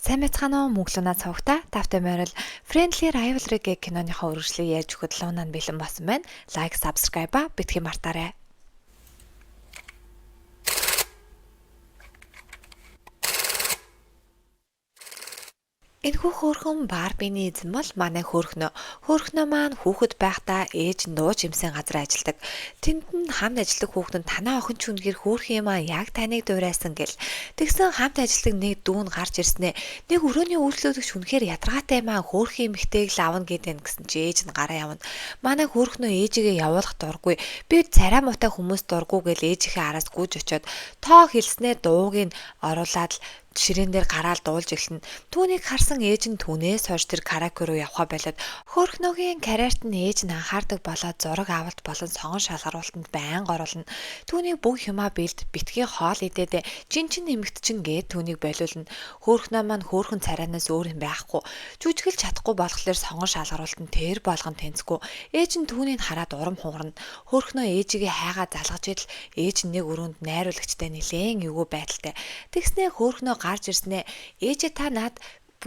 Сайн байцгаана уу, Мөнглөнаа цогта тавтай морил Friendly Rivalry гэх киноныхоо үргэлжлэлийг ярьж өгөхөд луунаа бэлэн болсон байна. Лайк, subscribe ба битгий мартаарай. Энэхүү хөөрхөн Барбины эзэн бол манай хөөрхнөө. Хөөрхнөө маань хүүхэд байхдаа ээж нь нууж имсэн газар ажилладаг. Тэнд нь хамт ажилладаг хүүхэд нь танаа охин ч үнэхээр хөөрхөн юм аа, яг таныг дуурайсан гэл. Тэгсэн хамт ажилладаг нэг дүү нь гарч ирснээ. Нэг өрөөний үйлчлүүлэгч үнэхээр ядаргаатай юм аа, хөөрхөн эмэгтэйг л авна гэдэг гэсэн чи ээж нь гараа явна. Манай хөөрхнөө ээжигээ явуулах дургүй. Би царай муутай хүмүүс дургүй гэл ээжийнхээ араас гүйж очиод тоо хэлснээ дууг нь оруулаад л ширээн дээр гараал дуулж эхэлнэ. Түүнийг харсан ээж нь түүнээс хойш тэр караоке руу явхаа болоод хөөрхнөөгийн карьерт нь ээж нь анхаардаг болоод зураг авалт болон сонгон шалгаруултанд байнга оруулна. Түүний бүх юмаа бэлд битгий хоол идээд жинчин нэмэгт чинь гээд түүнийг болиулна. Хөөрхнөө маань хөөрхөн царайнаас өөр юм байхгүй. Жүжиглж чадахгүй болохоор сонгон шалгаруултанд тэр болгон тэнцэхгүй. Ээж нь түүнийг хараад урам хугарна. Хөөрхнөө ээжигээ хайгаа залгаж идэл ээж нь нэг өрөөнд найруулагчтай нилээн эвгүй байдалтай. Тэгснээ хөөрхнөө гарч ирснээ ээжээ та над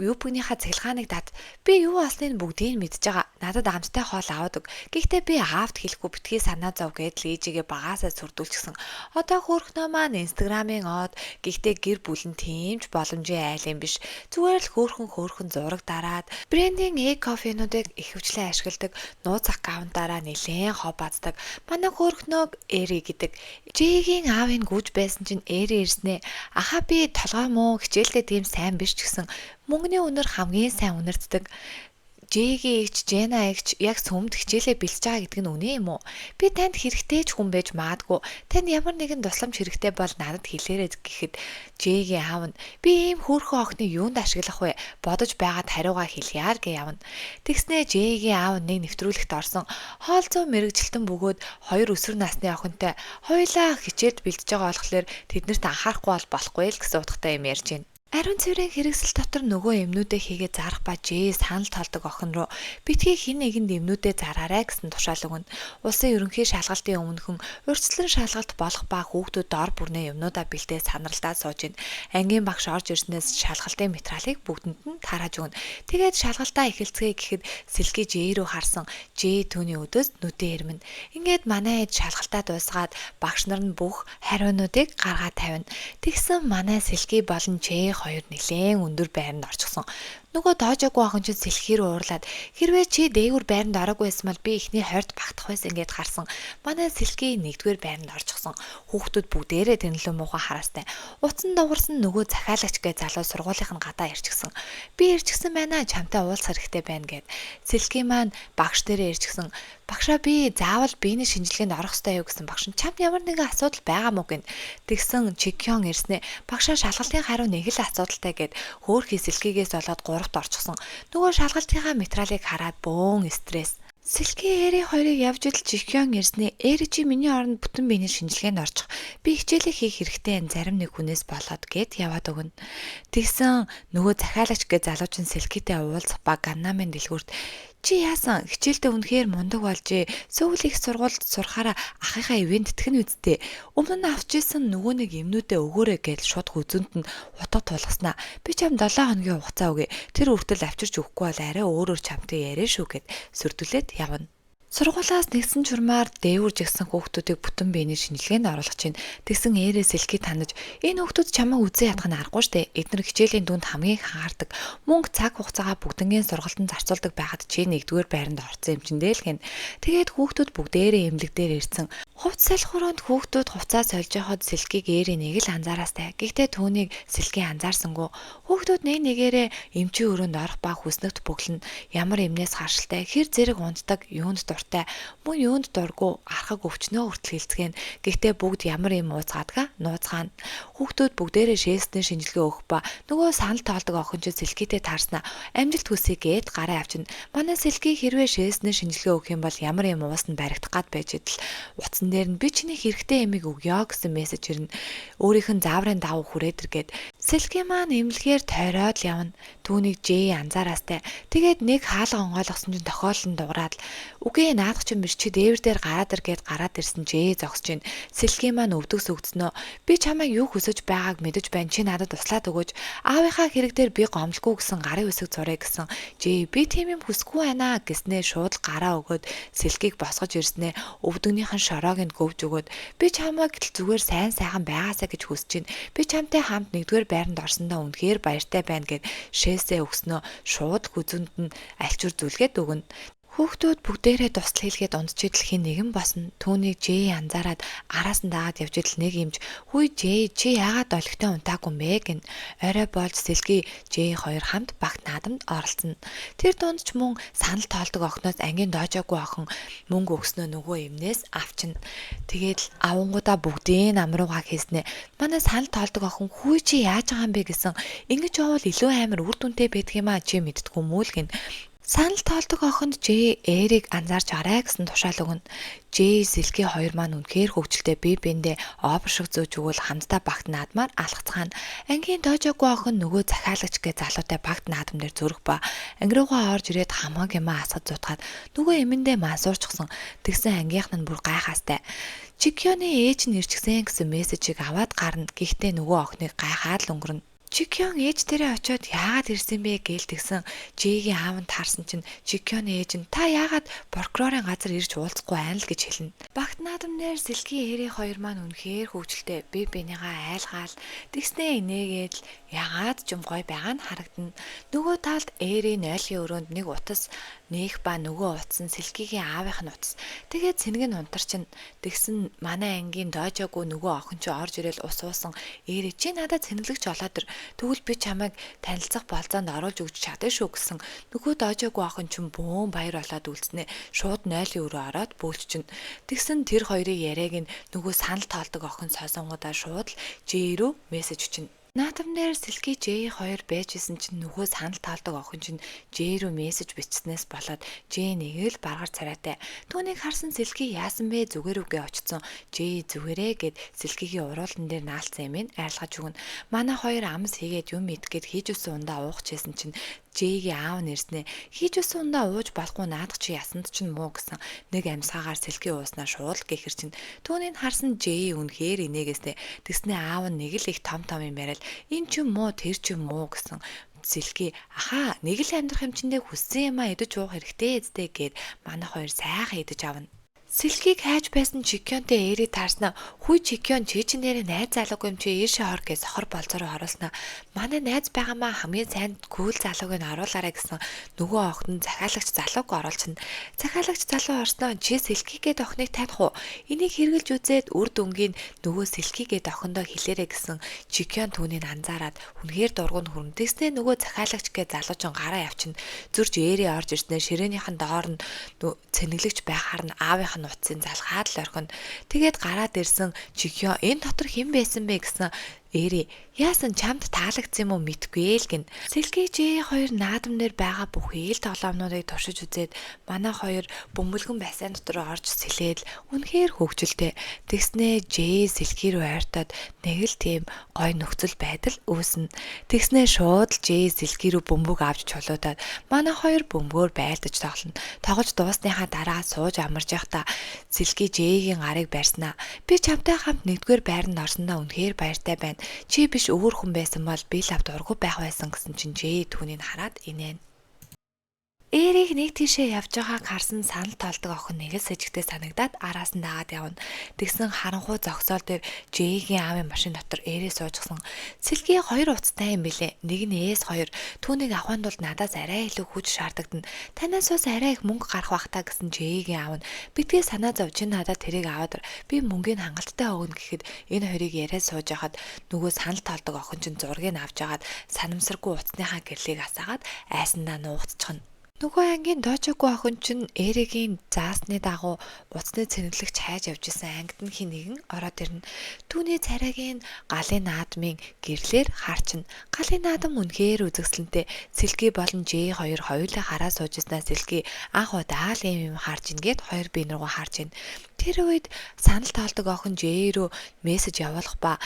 юбгийнхаа цахилгааныг дад. Би юу болсныг бүгдийг мэдж байгаа. Надад амттай хоол аваад өг. Гэхдээ би аавд хэлэхгүй битгий санаа зов гэдэл ээжигээ багаасаа сүрдүүлчихсэн. Одоо хөөрхнөө маань инстаграмын од. Гэхдээ гэр бүл нь тийм ч боломжийн айл юм биш. Зүгээр л хөөрхөн хөөрхөн зураг дараад брендинг э кофенуудыг ихэвчлэн ашигладаг. Нууц аккаунтаараа нэлээн хов баздаг. Манай хөөрхнөөг Эри гэдэг. Жигийн аавыг гүйж байсан чинь Эри ирснээ. Ахаа би толгой муу хичээлдээ тийм сайн биш ч гэсэн мөнгөний үнэр хамгийн сайн үнэртдэг. Жэгийн эгч, Жена эгч яг сүмд хичээлээ бэлтэж байгаа гэдэг нь үнэ юм уу? Би танд хэрэгтэй ч хүн байж магадгүй. Танд ямар нэгэн тусламж хэрэгтэй бол надад хэлээрэй гэхэд Жэгийн аав нь би ийм хөөрхөн охиныг юунд ашиглах вэ? Бодож байгаад хариугаа хэлье гэж явна. Тэгснээ Жэгийн аав нэг нэвтрүүлэгт орсон. Хоол зүүн мэрэгжилтэн бөгөөд хоёр өсвөр насны охинтой хоёулаа хичээлд бэлтэж байгаа болохоор тэднэрт анхаарахгүй бол болохгүй л гэсэн утгатай юм ярьж байна. Ариун цэврийн хэрэгсэл дотор нөгөө эмнүүдээ хийгээ зарах ба Жээ санал толдог охин руу битгий хин нэгэнд эмнүүдээ зараарай гэсэн тушаал өгнө. Улсын ерөнхий шалгалтын өмнөхөн урьдчилан шалгалт болох ба хүүхдүүд дор бүрнээ юмнуудаа бэлдээ санаралдаад сууж гин. Ангийн багш орж ирснээс шалгалтын материалыг бүгдэнд нь тарааж өгнө. Тэгээд шалгалтаа эхэлцгээе гэхэд Сэлги Жээ рүү харсан. Жээ түүний өдөөс нүдэн ирмэн. Ингээд манай ээж шалгалтаа дуусгаад багш нар нь бүх хариунуудыг гаргаа тавина. Тэгсэн манай Сэлги болон Жээ хоёр нэлээн өндөр байранд орчихсон. Нөгөө доожоогүй охин чинь сэлхий рүү уурлаад хэрвээ чи дээгүүр байранд ороогүй байсан бол би эхний 20-д багтах байсан гэд харсан. Манай сэлхий нэгдүгээр байранд орчихсон. Хүүхдүүд бүгдээрээ тэнлэн муухай хараастай. Утсан дуурсан нөгөө захиалагч гэ залуу сургуулийнх нь гадаа ирчихсэн. Би ирчихсэн байна, чамтай уулзах хэрэгтэй байна гэд. Сэлхий маань багш дээрээ ирчихсэн. Багшаа би заавал биений шинжилгээнд орох ёстой юу гэсэн багш нь чамд ямар нэгэн асуудал байгаа мó гин. Тэгсэн Чикён ирснээ багшаа шалгалтын хариу нэг л асуудалтай гэд хөөхий сэлхийгээс болоод 3-т орчихсон. Нөгөө шалгалтынхаа материалыг хараад бөөн стресс. Сэлхий Эри хоёрыг явж идэл Чикён ирснээ Эри чи миний оронд бүтэн биений шинжилгээнд орчих. Би хичээлээ хийх хэрэгтэй зарим нэг хүнээс болоод гэд яваад өгнө. Тэгсэн нөгөө захиалагч гэ залуучин Сэлхийтэй уулзах ба Ганнамын дэлгүүрт чи яасан хичээлдээ үнэхээр мундаг болжээ. Сөүл их сургуульд сурахаараа ахыхаа ивент тэтгэн үсттэй. Өмнө нь авч исэн нөгөө нэг эмнүүдээ өгөөрэй гэж шууд хүзүнд нь утга тулгаснаа. Би чам 7 хоногийн хугацаа өгье. Тэр хүртэл авчирч өгөхгүй бол арай өөрөөр чамтай яриа шүү гэд сүрдүүлээд явна. Сургуулиас нэгсэн чурмаар дээвэр жигсэн хүүхдүүдийг бүтэн биений шинжилгээнд оруулах чинь. Тэгсэн ээрээ сэлхий танаж энэ хүүхдүүд чамайг үзэн ядах нь аргагүй штэ. Эднэр хичээлийн дүнд хамгийн их анхаардаг. Мөнгө цаг хугацаагаа бүгднгийн сургалтанд зарцуулдаг байхад чи нэгдүгээр байранд орсон юм чинь дээ л гэн. Тэгээд хүүхдүүд бүгдээрээ эмнэлэг дээр ирсэн. Хувц салих өрөөнд хүүхдүүд хувцаа сольж байхад сэлхийг ээрээ нэг л анзаараастай. Гэхдээ түүнийг сэлхий анзаарсангүй. Хүүхдүүд нэг нэгээрээ эмчийн өрөөнд орох ба хүснэгт бөглөнө. Ямар эмнээс харшилтай, хэр зэрэг унтдаг, юунд дуртай, мөн юунд дургүй архаг өвчнөө хүртэл хэлцгээн. Гэхдээ бүгд ямар юм ууцгаадгаа нууцгаана. Хүүхдүүд бүгдээрээ шээсний шинжилгээ өгөх ба нөгөө санал тоолдог охин чинь сэлхийтэй таарснаа амжилт хүсье гээд гараа авчина. Манай сэлхий хэрвээ шээсний шинжилгээ өгөх юм бол ямар юм уус нь баригдах гад байж идэл утсан дээр нь би чиний хэрэгтэй ямиг өгөө гэсэн мессеж ирнэ. Өөрийнх нь зааврын дагуу хүрээд ир гээд Сэлги маань эмнэлгээр тойроод л явна. Түүнийг Жээ анзаараастай. Тэгээд нэг хаалга онгойлгосон чинь тохиолдол нь дуурайд л үгүй наадах чинь биш чи дээвэр дээр гараад ир гэд гараад ирсэн Жээ зогсож байна. Сэлги маань өвдөг сүгдснөө. Би чамайг юу хүсэж байгааг мэдэж байна. Чи надад туслаад өгөөч. Аавынхаа хэрэг дээр би гомдлгүй гэсэн гарын үсэг зуръя гэсэн. Жээ би тийм юм хүсэхгүй байна гэснээ шууд л гараа өгөөд сэлгийг босгож ирснээ өвдөгнийх нь шороог нь гөвж өгөөд би чамайг л зүгээр сайн сайхан байгаасаа гэж хүсэж байна. Би чамтай хамт нэгдүгээр байранд орсондоо үнэхээр баяртай байна гэд шээсээ өгснөө шууд хүзүүнд нь альчуур зүлгээд өгнө. Хүүхдүүд бүгдээрээ тусал хийлгээд унтж идэл хэн нэгэн босно. Түүнийг Жээ анзаараад араас нь дагаад явж идэл нэг юмж "Хүй Жээ чи яагаад олигтой унтаагүй юм бэ?" гэнэ. Орой болж Сэлги Жээ хоёр хамт багт наадамд оролцоно. Тэр дунд ч мөн санал тоолдог охиноос ангийн доожоогүй охин мөнгө өгснөө нөгөө эмнээс авчна. Тэгээд л авангуудаа бүгдийн нам руугаа хийснэ. Манай санал тоолдог охин "Хүй чи яаж байгаа юм бэ?" гэсэн. "Ингэж явбал илүү амар үр дүнтэй байдаг юм аа чи мэддэггүй юм уу?" л гэнэ. Санал тоолдог охинд Жээ Эрийг анзаарч арай гэсэн тушаал өгнө. Жээ Сэлги хоёр маань үнэхээр хөгжилтэй бие биендээ опер шиг зөөж өгвөл хамтдаа багт наадмаар алхацгаана. Ангийн доожоогүй охин нөгөө захиалагч гэ залуутай багт наадам дээр зөрөх ба анги руугаа орж ирээд хамаг юмаа асгаж зутгаад нөгөө эмэндээ мансуурчсан. Тэгсэн ангийнх нь бүр гайхаастай. Чикёны ээж нь ирчихсэн гэсэн мессежийг аваад гарна. Гэхдээ нөгөө охиныг гайхаад л өнгөрнө. Чикён ээж дээрээ очиод яагаад ирсэн бэ гээл тэгсэн Жигийн аав нь таарсан чинь Чикёны ээж нь та яагаад прокурорын газар ирж уулзахгүй байна л гэж хэлнэ. Багт наадам дээр Сэлгийн Эри хоёр маань үнэхээр хөвгөлтэй бие биенийгаа айлгаал тэгснээ инээгээд л ягаад ч юм гой байгаа нь харагдана. Нөгөө талд Эри нойлын өрөөнд нэг утас нээх ба нөгөө утас нь Сэлгигийн аавынх нь утас. Тэгээд цэнэг нь унтарчин. Тэгсэн манай ангийн доожоогүй нөгөө охин чи орж ирэл ус уусан Эри чи надад цэнэглэгч олоод ир. Тэгвэл би чамайг танилцах болзоонд оруулж өгч чадна шүү гэсэн. Нөгөө доожоогүй охин чинь бөөн баяр болоод үлдснэ. Шууд нойлын өрөө ороод бөөлжчин. Тэгсэн тэр хоёрын яриаг нь нөгөө санал тоолдог охин сонсонгуудаа шууд л Жээ рүү мессеж өчнө. Наадам дээр Сэлги Жээ хоёр байж исэн чинь нөгөө санал тоолдог охин чинь Жээ рүү мессеж бичснээс болоод Жээ нэг л баргар царайтай. Түүнийг харсан Сэлги яасан бэ зүгээр үгээ очсон. Жээ зүгээрээ гэд Сэлгигийн уруулан дээр наалцсан юм арилгаж өгнө. Манай хоёр амс хийгээд юм идэх гээд хийж өссөн ундаа уух чийсэн чинь Жээгийн аав нь ирснэ. Хийж өссөн ундаа ууж болохгүй наадах чи ясанд чинь муу гэсэн. Нэг амьсгаагаар Сэлги ууснаа шуул гэхэр чинь түүнийг харсан Жээ үнэхээр инээгээсэ. Тэгснэ аав нь нэг л их том том юм яриад энэ ч юм муу тэр ч юм муу гэсэн. Сэлги ахаа нэг л амьдрах юм чиндээ хүссэн юмаа идэж уух хэрэгтэй эзтэй гэд манай хоёр сайхан идэж авна. Сэлгийг хайж байсан Чикёнтэй Эри таарснаа "Хүй Чикён чи чи нэрээ найз залуугүй юм чи ийшээ ор" гэж сохор болзороо оруулснаа. "Манай найз байгаа маа хамгийн сайн кул залууг нь оруулаарай" гэсэн нөгөө охин нь захиалагч залууг оруулчихна. Захиалагч залуу орсноо "Чи Сэлги гээд охиныг таних уу? Энийг хэрглэж үзээд үр дүнгийн нөгөө Сэлги гээд охиндоо хэлээрэй" гэсэн Чикён түүнийг анзаараад үнэхээр дургуун хүрнэ. Тэгснээ нөгөө захиалагч гээд залуучин гараа явчихна. Зурж Эри орж ирснээр ширээнийхэн доор нь цэнэглэгч байхаар нь аавынх нь утсын залхаад л орхино. Тэгээд гараад ирсэн Чикё энэ дотор хэн байсан бэ гэсэн Эри яасан чамд таалагдсан юм уу мэдгүй л гин. Сэлги Жээ хоёр наадам дээр байгаа бүхий л тоглоомнуудыг туршиж үзээд манай хоёр бөмбөлгөн бассейн дотор орж сэлээд үнэхээр хөгжилтэй. Тэгснээ Жээ Сэлги рүү ойртоод нэг л тийм гой нөхцөл байдал үүснэ. Тэгснээ шууд л Жээ Сэлги рүү бөмбөг авч чулуудаад манай хоёр бөмбөгөөр байлдаж тоглоно. Тоглож дуусныхаа дараа сууж амарч явахдаа Сэлги Жээгийн гарыг барьснаа. "Би чамтай хамт нэгдүгээр байранд орсондоо үнэхээр баяртай байна. Чи биш өөр хүн байсан бол би лав дургүй байх байсан" гэсэн чинь Жээ түүнийг хараад инээн. Эрийг нэг тийшээ явж байгааг харсан санал тоолдог охин нэг л сэжигтэй санагдаад араас нь дагаад явна. Тэгсэн харанхуй зогсоол дээр Жээгийн аавын машин дотор Эри суужсан. Сэлги хоёр утастай юм билээ. Нэг нь S2. Түүнийг авахын тулд надаас арай илүү хүч шаардагдана. Танаас бас арай их мөнгө гарах бах та гэсэн Жээгийн аав нь битгий санаа зов чи надад тэрийг аваад би мөнгийг хангалттай өгнө гэхэд энэ хоёрыг яриад сууж байхад нөгөө санал тоолдог охин чинь зургийг авч агаад санамсаргүй утасныхаа гэрлийг асаагаад айсандаа нуугдчихна. Нөгөө ангийн доожоогүй охин чинь Эригийн заасны дагуу утасны цэнэглэгч хайж явж исэн ангид нь хэн нэгэн ороод ирнэ. Түүний царайг нь галын наадмын гэрлээр харчна. Галын наадам үнэхээр үзэсгэлэнтэй. Сэлги болон Жээ хоёр хоёулаа хараа сууж ирснаа Сэлги анх удаа л ийм юм харж ин гэд хоёр бие рүүгээ харж ин. Тэр үед санал тоолдог охин Жээ рүү мессеж явуулах ба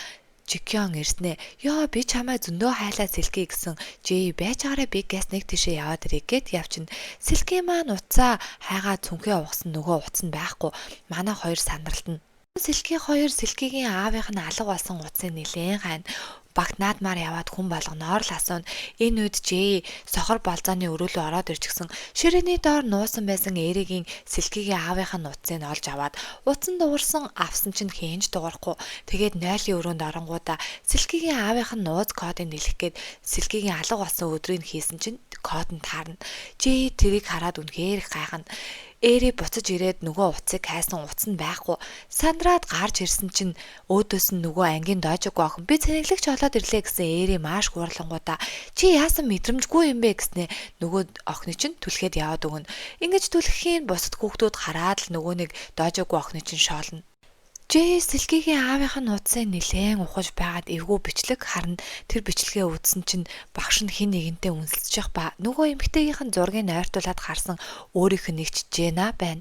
Чикён ирснэ. "Ёо би чамайг зөндөө хайлаа Сэлки" гэсэн Жэй байж байгаараа би гэс нэг тийшээ яваад ирээ гэд явчихна. Сэлки маань утсаа хайгаа цүнхээ угсан нөгөө утас нь байхгүй. Манай хоёр сандралтна. Сэлки хоёр Сэлкигийн аавынх нь алга болсон утсыг нэлээн хайна. Багт наадмаар яваад хүн болгоноор л асууна. Энэ үед Жэй сохор болзооны өрөөлөө ороод ирчихсэн. Ширээний доор нуусан байсан Эригийн Сэлкигийн аавынх нь утсыг олж аваад утсан дуурсан авсан чинь хэнж дуурахгүй. Тэгээд нойлын өрөөнд оронгуудаа Сэлкигийн аавынх нь нууц кодыг нэлэх гээд Сэлкигийн алга болсон өдрийг хийсэн чинь код нь таарна. Жэй тэрийг хараад үнэхээр их гайхна. Эри буцаж ирээд нөгөө утсыг хайсан утас нь байхгүй. Сандраад гарч ирсэн чинь өөдөөс нь нөгөө ангийн доожиг охин би цэнэглэгч олоод ирлээ гэсэн Эри маш гурлангуудаа чи яасан мэдрэмжгүй юм бэ гэснээ нөгөө охины чинь түлхээд яваад өгнө. Ингэж түлхэхийн бусад хүүхдүүд хараад л нөгөө нэг доожиг охины чинь шоолно. Жэй Сэлкигийн аавынх нь утсыг нэлээн ухаж байгаад эвгүй бичлэг харна. Тэр бичлэгээ үзсэн чинь багш нь хэн нэгэнтэй үнсэлцчих ба нөгөө эмэгтэйгийнх нь зургийг ойртуулад харсан өөрийнх нь нэгч Жэна байна.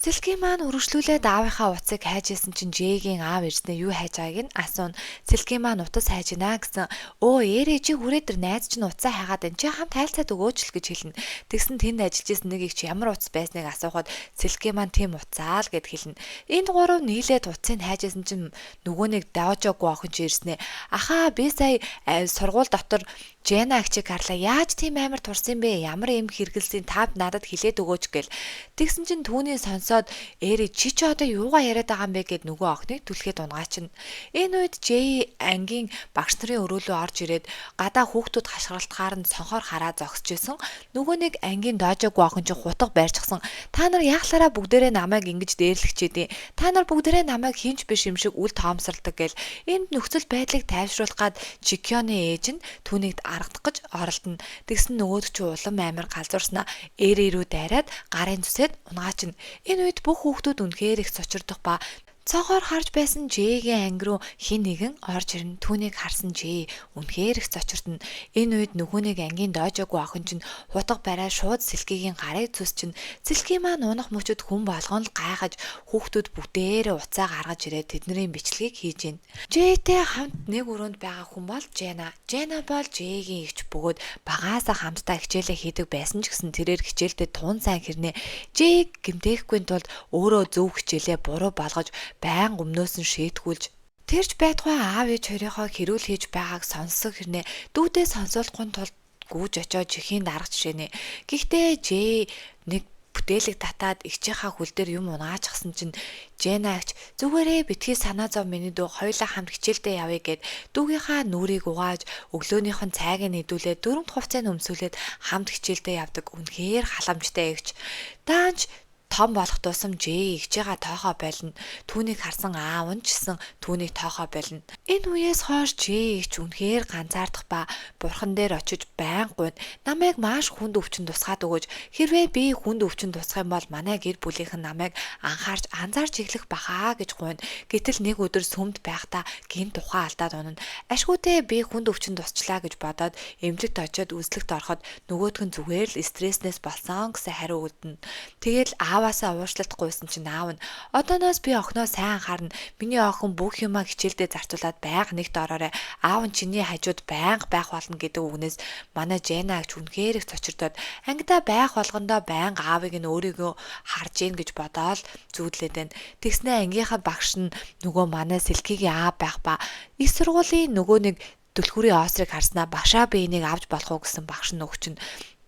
Сэлки маань үргэлжлүүлээд аавынхаа утсыг хайж исэн чинь Жэгийн аав ирснээ юу хайж байгааг нь асууна. Сэлки маань утас хайж гинэ гэсэн. Өө ээрээ чи хүрээд ир найз чинь утсаа хайгаад байна. Чи хамт хайлцаад өгөөч л гэж хэлнэ. Тэгсэн тэнд ажиллаж исэн нэг их чи ямар утас байсныг асуухад Сэлки маань тийм утсаа л гэд хэлнэ. Энд гурав нийлээд утсыг хайж исэн чинь нөгөө нэг доожоогүй охин чи ирснээ. Ахаа би сая сургууль дотор Жена агчийг харлаа. Яаж тийм амар турсан бэ? Ямар юм хэрэгэлсэн та надад хэлээд өгөөч гэл. Тэгсэн чинь түүний сонсоод Эри чи ч одоо юугаа яриад байгаа юм бэ гэд нөгөө охиныг түлхээд унгаачна. Энэ үед Жэй ангийн багш нарын өрөөлөө орж ирээд гадаа хүүхдүүд хашгиралтгаар нь цонхоор хараа зогсож исэн. Нөгөө нэг ангийн доожоогүй охин чинь хутга барьчихсан. Та нар яахлаараа бүгдээрээ намайг ингэж дээрлэх чийдیں. Та нар бүгдээрээ намайг хинч биш юм шиг үл тоомсордог гэл. Энд нөхцөл байдлыг тайвшруулах гад Чикёны ээж нь түүнийг аргадах гэж оролдоно. Тэгсэн нөгөөд чи улам амар галзуурснаа ээр рүү дайраад гарын зүсээд унгаачна. Энэ үед бүх хүүхдүүд үнэхээр их цочирдох ба цоогоор харж байсан Жэгийн анги руу хэн нэгэн орж ирнэ. Түүнийг харсан Жэй үнэхээр их цочирдно. Энэ үед нөгөө нэг ангийн доожоогүй охин чинь хутга бариад шууд Сэлкигийн гарыг зүс чинь Сэлки маань унах мөчөд хүн болгон л гайхаж хүүхдүүд бүгдээрээ уцаа гаргаж ирээд тэдний бичлэгийг хийж гин. Жэйтэй хамт нэг өрөөнд байгаа хүн бол Жэна. Жэна бол Жэйгийн эгч бөгөөд багаасаа хамтдаа хичээлээ хийдэг байсан ч гэсэн тэрээр хичээлдээ тун сайн хэрнээ Жэйг гэмтээхгүй тулд өөрөө зөв хичээлээ буруу болгож байнга өмнөөс нь шийтгүүлж тэрч байтугай аав ээж хоёрынхоо хэрүүл хийж байгааг сонссон хэрнээ дүүдээ сонсуулахгүй тулд гүйж очоод чихийн дарга жишээнэ. Гэхдээ Жэй нэг бүтээлэг татаад эгчийнхаа хөл дээр юм унаачихсан чинь Жэна эгч зүгээрээ битгий санаа зов миний дүү хоёулаа хамт хичээлдээ явъя гэд дүүгийнхаа нүрийг угааж өглөөнийх нь цайг нь идүүлээд дөрөвт хувцсыг өмсүүлээд хамт хичээлдээ явдаг үнэхээр халамжтай эгч. Даанч том болох тусам Жэй эгчийгээ тоохоо болно. Түүнийг харсан аав нь ч гэсэн түүнийг тоохоо болно. Энэ үеэс хойш Жэй эгч үнэхээр ганцаардах ба бурхан дээр очиж байнга гуйна. Намайг маш хүнд өвчин тусгаад өгөөч. Хэрвээ би хүнд өвчин тусах юм бол манай гэр бүлийнхэн намайг анхаарч анзаарч эхлэх бахаа гэж гуйна. Гэтэл нэг өдөр сүмд байхдаа гинт ухаан алдаад унана. Ашгүйдээ би хүнд өвчин тусчлаа гэж бодоод эмнэлэгт очиод үзлэгт ороход нөгөөх нь зүгээр л стресснээс болсон гэсэн хариу үлдэнэ. Тэгэл ааваасаа уучлалт гуйсан чинь аав нь одооноос би охиноо сайн анхаарна. Миний охин бүх юмаа хичээлдээ зарцуулаад байнга нэгт ороорой. Аав нь чиний хажууд байнга байх болно гэдэг үгнээс манай Жэна агч үнэхээр их цочирдоод ангидаа байх болгондоо байнга аавыг нь өөрийгөө харж гин гэж бодоол зүүдлээд байна. Тэгснээ ангийнхаа багш нь нөгөө манай Сэлкигийн аав байх ба их сургуулийн нөгөө нэг түлхүүрийн осрыг харснаа багшаа би энийг авч болох уу гэсэн багш нь өгч нь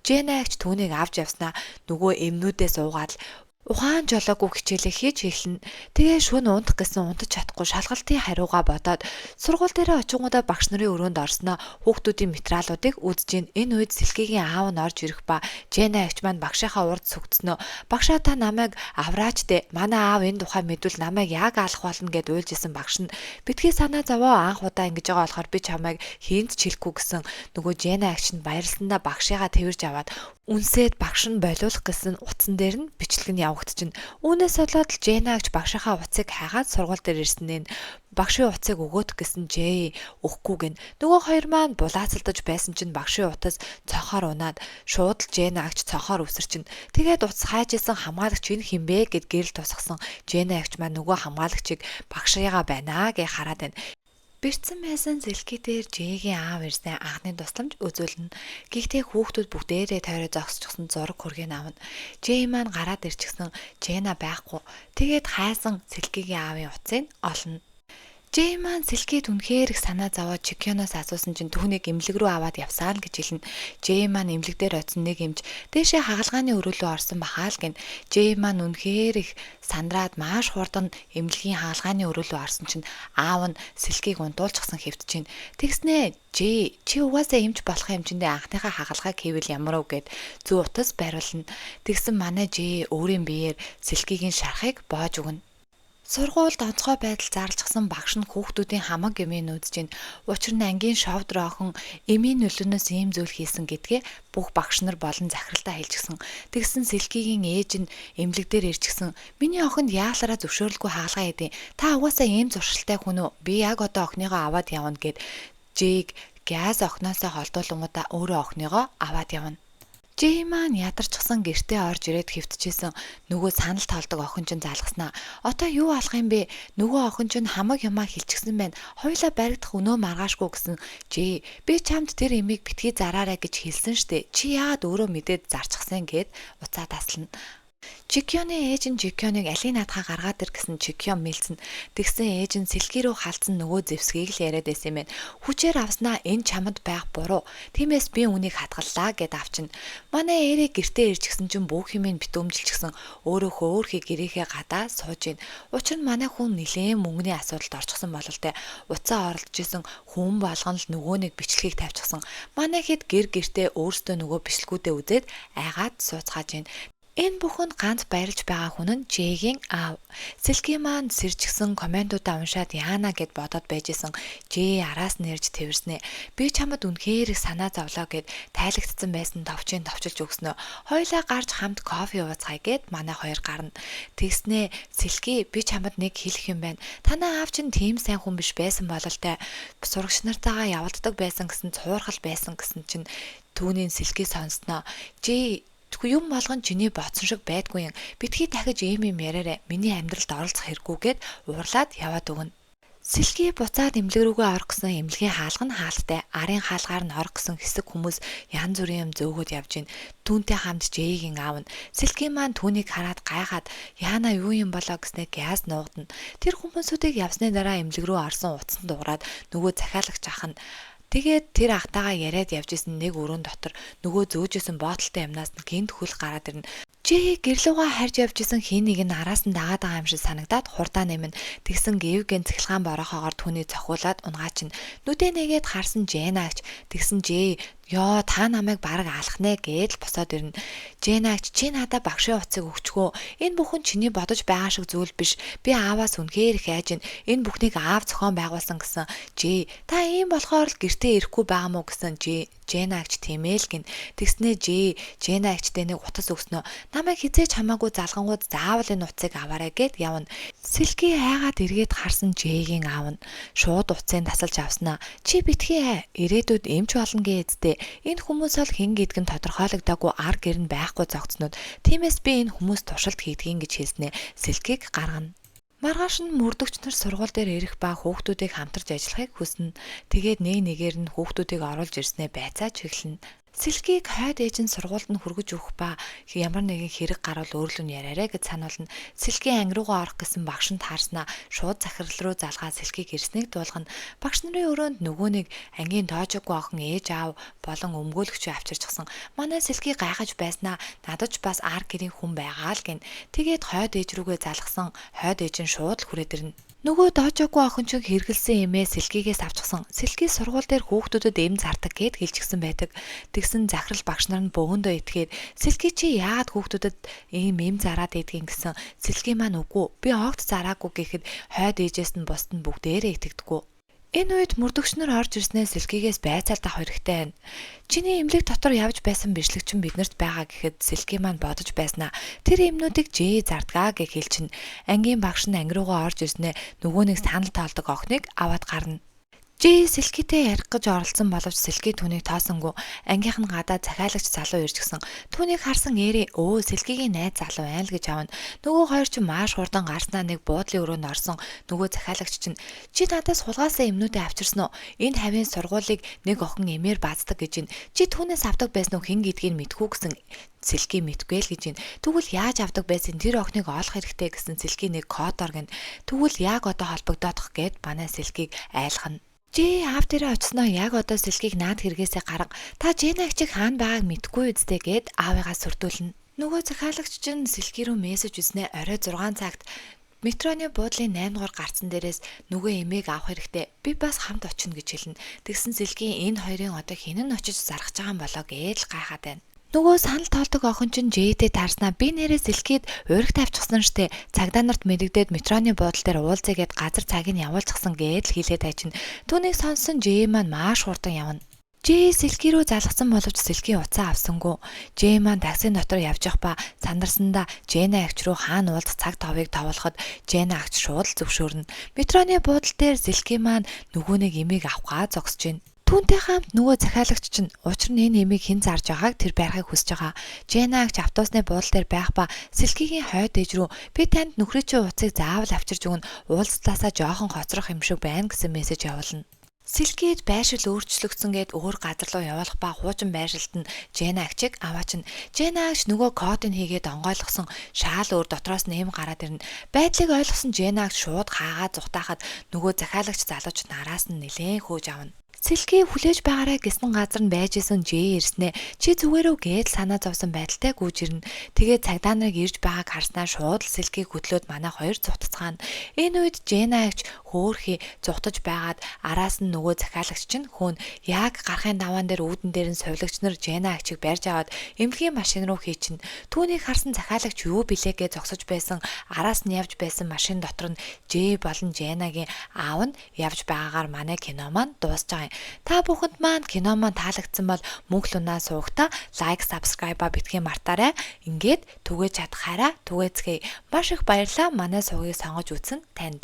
Жэна агч түүнийг авч явснаа нөгөө эмнүүдээс уугаад л ухаан жолоогүй хичээлээ хийж эхэлнэ. Тэгээ шөнө унтах гэсэн унтаж чадахгүй шалгалтын хариугаа бодоод сургууль дээрээ очингуудаа багш нарын өрөөнд орсноо хүүхдүүдийн материалуудыг үзэж гин. Энэ үед Сэлкигийн аав нь орж ирэх ба Жэна эгч маань багшийнхаа урд сүгдснөө багшаа та намайг авраач дээ. Манай аав энэ тухай мэдвэл намайг яг алах болно гэд уйлж исэн багш нь битгий санаа зовоо анх удаа ингэж байгаа болохоор би чамайг хийнд ч хэлэхгүй гэсэн нөгөө Жэна эгч нь баярлсандаа багшигаа тэрж аваад үнсээд багш нь болиулах гэсэн утсан дээр нь бичлэг нь явагдчихна. Үүнээс болоод л Жэна гэж багшийнхаа утсыг хайгаад сургууль дээр ирсэн нь багшийн утсыг өгөөд гэсэн Жэй өгөхгүй гин. Нөгөө хоёр маань булаацалдаж байсан чинь багшийн утас цонхоор унаад шууд л Жэна агч цонхоор үсэрчин. Тэгээд утас хайж исэн хамгаалагч энэ хин бэ гэд гэрэл тусгасан Жэна агч маань нөгөө хамгаалагчийг багшигаа байна гэ хараад байна. Бэртсэн байсан Сэлки дээр Жэгийн аав ирсэн анхны тусламж үзүүлнэ. Гэхдээ хүүхдүүд бүгдээрээ тойроо зогсчихсон зураг хөргийг авна. Жэй маань гараад ирчихсэн Жэна байхгүй. Тэгээд хайсан Сэлкигийн аавын утсыг олно. Жэй маань Сэлкид үнэхээр их санаа зовоод Чикёноос асуусан чинь түүнийг эмнэлэг рүү аваад явсаа л гэж хэлнэ. Жэй маань эмнэлэг дээр очсон нэг эмч дээшээ хагалгааны өрөөлөө орсон бахаа л гин. Жэй маань үнэхээр их сандраад маш хурдан эмнэлгийн хагалгааны өрөөлөө орсон чинь аав нь Сэлкийг унтуулчихсан хэвтэж чинь. Тэгснээ Жэй чи угаасаа эмч болох хэмжээндээ анхныхаа хагалгааг хийвэл ямар вэ гэд зүү утас бариулна. Тэгсэн манай Жэй өөрийн биеэр Сэлкигийн шарахыг боож өгнө. Сургуульд онцгой байдал зарлчихсан багш нь хүүхдүүдийн хамаг эмийг үзэж гин. Учир нь ангийн шовдор охин эмийн нөлөөнөөс ийм зүйл хийсэн гэдгээ бүх багш нар болон захиралдаа хэлчихсэн. Тэгсэн Сэлкигийн ээж нь эмнэлэг дээр ирчихсэн. Миний охинд яалаараа зөвшөөрлгүй хаалгаа хийдیں۔ Та угаасаа ийм зуршилтай хүн үү? Би яг одоо охиныгоо аваад явна гэд Жэйг газ охиноосоо холдуулангуудаа өөрөө охиныгоо аваад явна. Жэй маань ядарчсан гэртээ орж ирээд хэвтчихсэн нөгөө санал тоолдог охин чинь залгаснаа. Одоо юу алах юм бэ? Нөгөө охин чинь хамаг юмаа хэлчихсэн байна. Хоёлаа баригдах өнөө маргаашгүй гэсэн. Жэй, би чамд тэр имийг битгий зараарай гэж хэлсэн штэ. Чи яагаад өөрөө мэдээд зарчихсан гэд уцаа таслана. Чикёны ээж нь Чикёныг алийг наадхаа гаргаад ир гэсэн Чикён мэлцэн. Тэгсэн ээж нь сэлги рүү халдсан нөгөө зэвсгийг л яриад байсан юм байна. Хүчээр авснаа энэ чамд байх буруу. Тиймээс би үнийг хадгаллаа гэд авчна. Манай Эрик гэртээ ирчихсэн чинь бүх юм битүүмжилчихсэн. Өөрөө хөөхий гэрээхээ гадаа сууж гин. Учир нь манай хүн нилээн мөнгөний асуудалд орчихсон бололтой. Уцаа оролдож исэн хүн болгон л нөгөө нэг бичлэгийг тавьчихсан. Манай хэд гэр гэртээ өөрсдөө нөгөө бичлэгүүдээ үзээд айгаад сууцгааж гин. Энэ бүхэнд ганц баярлж байгаа хүн нь Жэгийн аав. Сэлки маань сэржигсэн комментуудаа уншаад яана гэд бодоод байж исэн. Жэ араас нь ирж тэрснэ. Би чамд үнэхээр их санаа зовлоо гэд тайлагдсан байсан товчийг товчилж өгснөө. Хоёлаа гарч хамт кофе ууцгаая гэд манай хоёр гарна. Тэгснээ Сэлки би чамд нэг хэлэх юм байна. Танай аав чинь тийм сайн хүн биш байсан бололтой. Сурагч нартайгаа явуулддаг байсан гэсэн цуурхал байсан гэсэн чинь түүний Сэлки сонсноо. Жэ юм болгон чиний бодсон шиг байдгүй юм. Битгий дахиж ийм юм яриарай. Миний амьдралд оролцох хэрэггүй гэд уурлаад яваад өгнө. Сэлги буцаад эмнэлэг рүүгээ орох гэсэн эмнэлгийн хаалга нь хаалттай. Арын хаалгаар нь орох гэсэн хэсэг хүмүүс янз бүрийн юм зөөгөөд явж гин. Түүнтэй хамт Жэйгийн аав нь. Сэлги маань түүнийг хараад гайхаад яана юу юм болоо гэснээр газ нуугдана. Тэр хүмүүсүүдийг явсны дараа эмнэлэг рүү орсон утсан дуурайд нөгөө захиалагч ах нь Тэгээд тэр ахтайгаа яриад явж исэн нэг өрөөн дотор нөгөө зөөжсэн боотолтой юмнаас нь гинт хөл гараад ирнэ. Жэй гэрлүүгээ харж явж исэн хин нэг нь араас нь дагаад байгаа юм шиг санагдаад хурдаа нэмнэ. Тэгсэн гэвгэн цахилгаан борохоогоор түүний цохиулаад унгаачин. Нүдэ нэгээд харсан Жэнагч тэгсэн Жэй ёо та намайг бараг алах нэ гээд л босоод ирнэ. Жэнагч чи надаа багшийн утсыг өгчгөө. Энэ бүхэн чиний бодож байгаа шиг зүйл биш. Би ааваас үнэхээр их айж байна. Энэ бүхнийг аав зохион байгуулсан гэсэн. Жэй та ийм болохоор л гэртээ ирэхгүй байгаа мó гэсэн. Жэй Жэнагч тийм ээ л гин. Тэгснээ Жэй Жэнагчтэй нэг утас өгснөө. Намайг хизээч хамаагүй залгангууд заавал энэ утсыг аваарай гэд явна. Сэлги айгаад эргээд харсан Жэйгийн аав нь шууд утсыг тасалж авснаа. Чи битгий ай. Ирээдүйд эмч болно гээдтэй. Энэ хүмүүс бол хэн гэдг нь тодорхойлогдоогүй ар гэр нь байхгүй зогцнууд. Тиймээс би энэ хүмүүс туршилт хийдгийг гэж хэлснээ. Сэлгийг гаргана. Маргааш нь мөрдөгч нар сургууль дээр ирэх ба хүүхдүүдийг хамтарч ажиллахыг хүснэ. Тэгээд нэг нэгээр нь хүүхдүүдийг оруулж ирснээ байцааж эхэлнэ. Сэлгийг хойд ээж нь сургуульд нь хүргэж өгөх ба ямар нэгэн хэрэг гарвал өөрлөө нь яриарай гэж сануулна. Сэлгийн анги руугаа орох гэсэн багш нь таарснаа шууд захирал руу залгаа Сэлгийг ирснийг дуулгана. Багш нарын өрөөнд нөгөө нэг ангийн тоожоогүй охин ээж аав болон өмгөөлөгчөө авчирчихсан. Манай Сэлгийг гайхаж байснаа надад ч бас ар гэрийн хүн байгаа л гин. Тэгээд хойд ээж рүүгээ залгасан. Хойд ээж нь шууд л хүрээд ирнэ. Нөгөө доожоогүй охин чинь хэрэгэлсэн эмээ Сэлгийгээс авчихсан. Сэлги сургууль дээр хүүхдүүдэд эм зардаг гэд хэлчихсэн байдаг. Тэгсэн захирал багш нар нь бөөгөндөө итгээд Сэлги чи яагаад хүүхдүүдэд ийм эм зараад идгийг гэсэн. Сэлги маань үгүй би огт зараагүй гэхэд хойд ээжээс нь бусд нь бүгдээрээ итгэдэггүй. Энэ үед мөрдөгч нар орж ирснээр Сэлгийгээс байцаалт авах хэрэгтэй байна. Чиний эмнэлэг дотор явж байсан бичлэг чинь биднэрт байгаа гэхэд Сэлги маань бодож байснаа. Тэр эмнүүдийг Жээ зардгаа гэж хэлчин. Ангийн багш нь анги руугаа орж ирснээр нөгөө нэг санал тоолдог охиныг аваад гарна. Жи Сэлкитэй ярих гэж оролцсон боловч Сэлки түүнийг тоосонгүй. Ангийнх нь гадаа захиалагч залуу ирж гисэн. Түүнийг харсан Эри Сэлкигийн найз залуу байна л гэж авна. Нөгөө хоёр чинь маш хурдан гарснаа нэг буудлын өрөөнд орсон. Нөгөө захиалагч чинь чи надаас хулгайлсан юмнуудыг авчирсан уу? Энэ хавийн сургуулийг нэг охин эмээр бааздаг гэж байна. Чи түүнээс авдаг байсан уу, хэн гэдгийг мэдэхүү гэсэн. Сэлки мэдгүй л гэж байна. Тэгвэл яаж авдаг байсан, тэр охиныг олох хэрэгтэй гэсэн Сэлки нэг код оргино. Тэгвэл яг одоо холбогдоодох гээд манай Сэлкийг айлгана. Жи аав дээрээ очсноо яг одоо Сэлкийг наад хэрэгээсээ гарга. Та Жена эгчийг хаана байгааг мэдэхгүй үсттэй гээд аавыгаа сүрдүүлнэ. Нөгөө захиалагч чинь Сэлки рүү мессеж үзнэ орой 6 цагт метроны буудлын 8 дугаар гарцан дээрээс нөгөө эмээг авах хэрэгтэй. Би бас хамт очино гэж хэлнэ. Тэгсэн Сэлкийн энэ хоёрын одоо хэн нь очиж зархаж байгаа юм болоо гэж л гайхаад байна. Нөгөө санал тоолдог охин чинь Жэйдээ таарснаа би нэрээ Сэлкид уурах тавьчихсан штэ. Цагдаа нарт мэдэгдээд метроны буудал дээр уулзъя гэд газар цагийг явуулчихсан гээд л хэлээд хайчин. Түүнийг сонссон Жэй маань маш хурдан явна. Жэй Сэлки рүү залгасан боловч Сэлкийн утсаа авсангүй. Жэй маань таксин дотор явж явах ба сандарсандаа Жэна агч руу хаана уулзах цаг товыг товлоход Жэна агч шууд л зөвшөөрнө. Метроны буудал дээр Сэлки маань нөгөө нэг эмийг авах гаа зогсож байна. Түүнтэй хамт нөгөө захиалагч чинь учир нь энэ эмийг хэн зарж байгааг тэр барихыг хүсэж байгаа. Жэна агч автобусны буудал дээр байх ба Сэлкигийн хойд ээж рүү би танд нөхрийн чинь утсыг заавал авчирч өгнө. Уулзлаасаа жоохон хоцрох юм шиг байна гэсэн мессеж явуулна. Сэлкид байршил өөрчлөгдсөн гээд өөр газар руу явуулах ба хуучин байршилд нь Жэна агчийг аваачна. Жэна агч нөгөө кодыг хийгээд онгойлгосон шаал өөр дотроос нэм гараад ирнэ. Байдлыг ойлгосон Жэна агч шууд хаагаа зугтаахад нөгөө захиалагч залууч нараас нь нэлээн хөөж авна. Сэлки хүлээж байгаарай гэсэн газар нь байж исэн Жэй ирснэ. Чи зүгээр үү гээд санаа зовсон байдалтай гүйж ирнэ. Тэгээд цагдаа нарыг ирж байгааг харснаа шууд л Сэлкийг хөдлөөд манай хоёр зутцгаана. Энэ үед Жэна агч хөөхий зугтаж байгаад араас нь нөгөө захиалагч чинь хөөн яг гарахын даваан дээр үүдэн дээр нь совилогч нар Жэна агчийг барьж аваад эмнэлгийн машин руу хийчин. Түүнийг харсан захиалагч юу билээ гэж зогсож байсан араас нь явж байсан машин дотор нь Жэй болон Жэнагийн аав нь явж байгаагаар манай кино маань дуусж байгаа юм. Та бүхэнд маань кино маань таалагдсан бол мөнх лунаа суугта лайк, subscribe битгий мартаарай. Ингээд түгээж чадах хайраа түгээцгээе. Маш их баярлалаа манай сувгийг сонгож үзсэн танд.